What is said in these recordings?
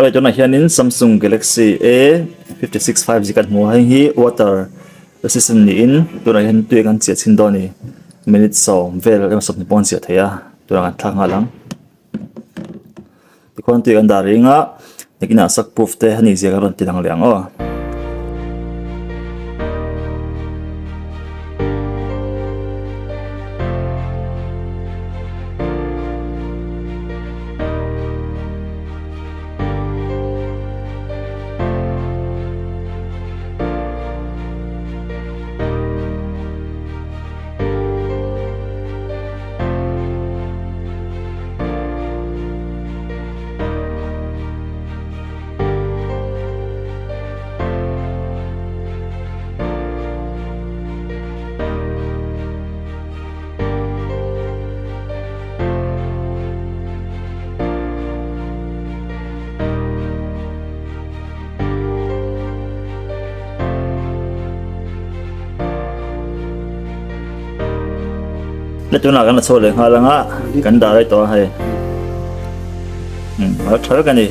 Awle tunah hianin Samsung Galaxy A 56 5G kan hmu a heng hi water resistant niin tunah hian tui kan chiah chhin dawn a ni minute sawm vel emaw sawmhnih pawh an chiah thei a tunah kan thlak nghal ang tikhuan tui kan dah reng a nakinah shock proof te a nih zia kan rawn ti lang leh ang aw. Le tunah kan la chho leh nghal anga kan dah rei tawh a hei a tha vek a ni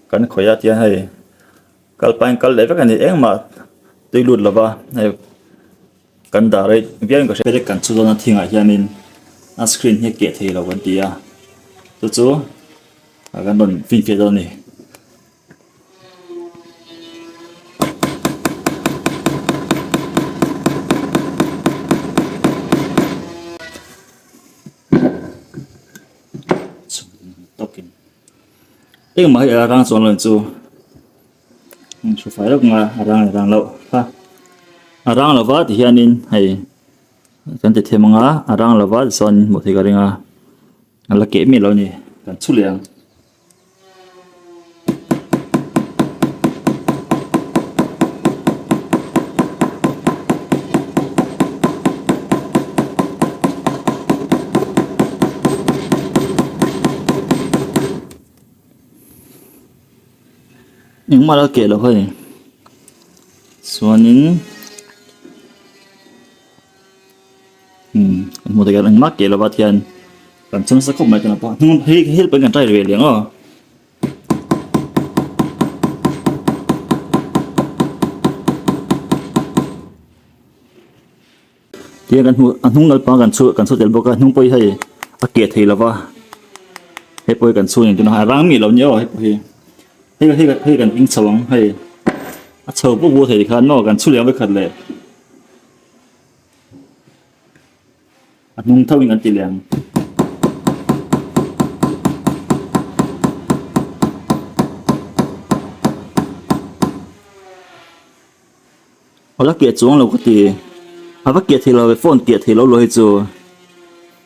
kan khawih a tiang hei kal pahin kal leh vek a ni engmah tui lut lova hei kan dah rei viau in ka hria kan chu dawn a thingah hianin a screen hi a keh thei lo kan ti a chu chu kan rawn finfiah dawn a ni. Engmah hi a rang chuang lo chu thu fai lawk nga a rang leh rang loh kha a rang lova ti hianin hei kan ti them anga a rang lova tichuan hmuh theih ka ring a a la keh miah lo a ni kan chhu leh ang. Engmah la keh lo hei chuanin umm kan hmuh theih hian engmah keh lova thian kan chhung nasa khawp mai tuna pawh hnung hei hel pawhin kan try ve leh ang aw. Tihian kan hmuh a hnung lalpang kan chhu kan chhu tel bawk a hnung pawh hi hei a keh thei lova hei pawh hi kan chhu a ni tuna a rang miah lo nia aw hei pawh hi hei hei hei kan ing chho ang hei a chho pawh pawh thei khan maw kan chhu leh ang vekhat leh a hnung tho in kan ti leh ang. A la keh chuang lo ka ti. A va keh thei lo ve phone keh thei lo lo hi chu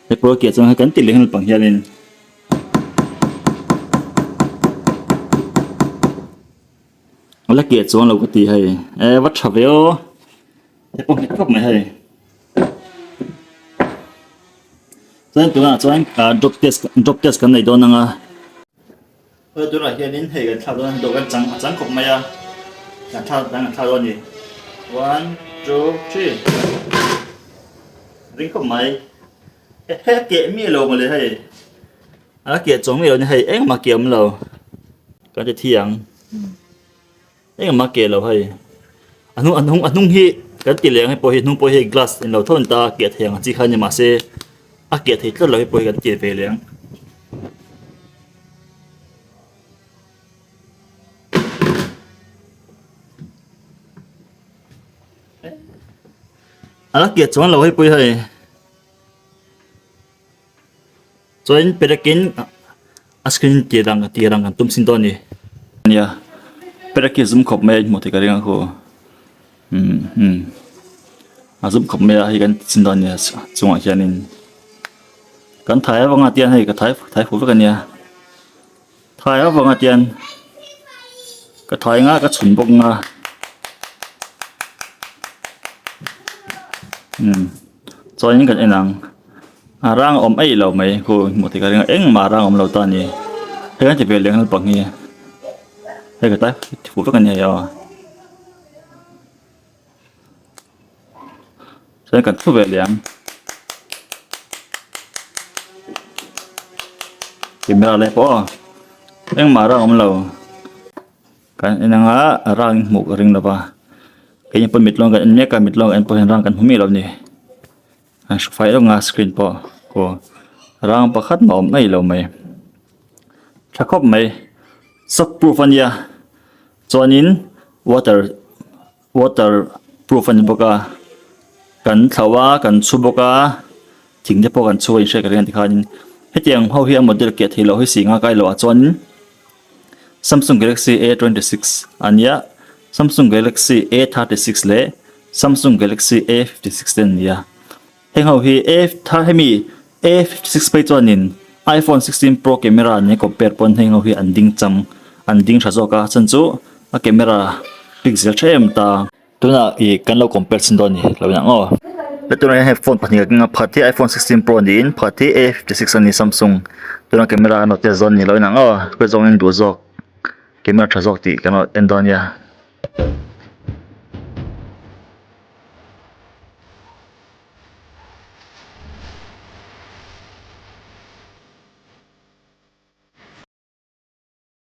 he pawh a keh chuang kan ti leh nghal pang hianin. A la keh chuang lo ka ti hei e va tha ve aw he pawh nghet khawp mai hei. Chuan tunah chuan drop test drop test kan nei dawn ang a. Hei tunah hianin hei kan thlak dawn a dawhkan chang a chang khawp mai a kan thlak dang kan thlak dawn a ni one two three ring khawp mai he a keh miah lo mawle hei a keh chawng miah lo ni hei engmah keh awm lo kan ti thi ang engmah keh lo hei a hnung a hnung a hnung hi kan ti leh ang hei pawh hi hnung pawh hi glass englo tho a ni ta a keh thei ang chi kha a ni mahse a keh thei tlat lo hei pawh hi kan ti ve leh ang. A la keh chuang lo hei pawh hi hei chuan perekin a screen tih rang tih rang kan tum sin dawn a ni nia perek hi a zum khawp mai a inhmuh theih ka ring a khaw umm umm a zum khawp mai a hei kan ti chin dawn a nia chungah hianin. Kan thai avanga tian hei ka thai thai fuh vek ania thai avanga tian ka thai nga ka chhun bawk nga umm chuanin kan en ang a rang a awm eih lo mai khu hmuh theih ka ring a engmah a rang a awm lo ta a ni hei kan ti ve leh naupang hi hei ka thai fuh vek ania hei aw. Chuan kan thu ve leh ang. Camera lai pawh aw engmah rang awm lo kan en anga rang in hmuh ka ring lova keini pawh mit lawng kan en mek a mit lawng en pawh hian rang kan hmu miah lo a ni an hre fai deuh ang a screen pawh aw rang pakhat mah a awm mai lo mai tha khawp mai shock proof a nia chuanin water water proof a ni bawk a kan thlo a kan chhu bawk a thing te pawh kan chhu a inhriat ka ring a tikhanin hetiang ho hi a model keh theih loh hi si nga kai loh ah chuanin Samsung Galaxy A 26 a nia Samsung Galaxy A 36 leh Samsung Galaxy A 56 te an ni a. Heng ho hi A thar hemi A 56 phei chuanin iPhone 16 Pro camera nen compare pawn heng ho hi an ding chang an ding tha zawk a chhan chu a camera pixel tha em ta. Tunah ih kan lo compare chin dawn a ni lo inang aw. He tunah hian hei phone pahnih a keng a pakhat hi iPhone 16 Pro niin pakhat hi A 56 a ni Samsung tuna camera an rawn test dawn a ni lo inang aw khawi zawngin duh zawk camera tha zawk tih kan rawn en dawn a nia.